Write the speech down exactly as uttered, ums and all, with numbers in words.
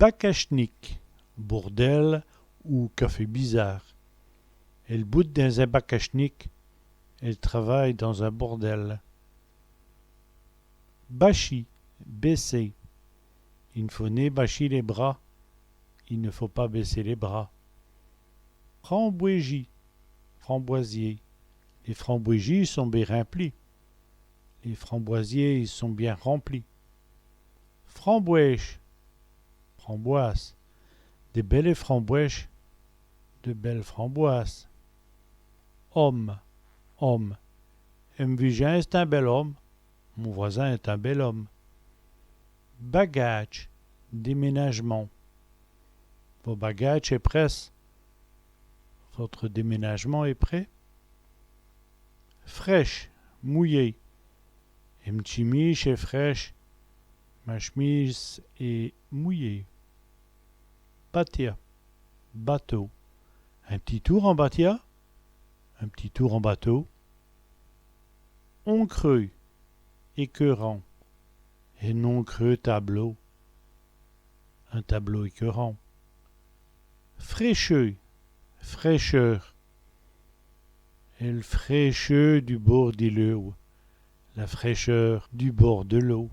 Bakachnik, bordel ou café bizarre. Èle boute dins in bakachnik, elle travaille dans un bordel. Bachî, baisser. I n' faut nén bachî lès bras, il ne faut pas baisser les bras. Frambwêjî, framboisier. Lès frambwêjîs sont bén rimplis. Les framboisiers sont bien remplis. Frambwêjes, framboises. Dès bèlès frambwêjes, de belles framboises. Ome, homme. Èm vijin èst in bèl ome, mon voisin est un bel homme. Bagadje, déménagement. Vo bagadje èst prèsse, votre déménagement est prêt. Frèche, mouillé. Èm tchimîje èst frèche, ma chemise est mouillée. Batia, bateau. In p'tit toûr an batia, un petit tour en bateau. Oncreû, écœurant. In oncreû tableau, un tableau écœurant. Frècheû, fraîcheur. El frècheû du bôrd di l'eûwe, la fraîcheur du bord de l'eau.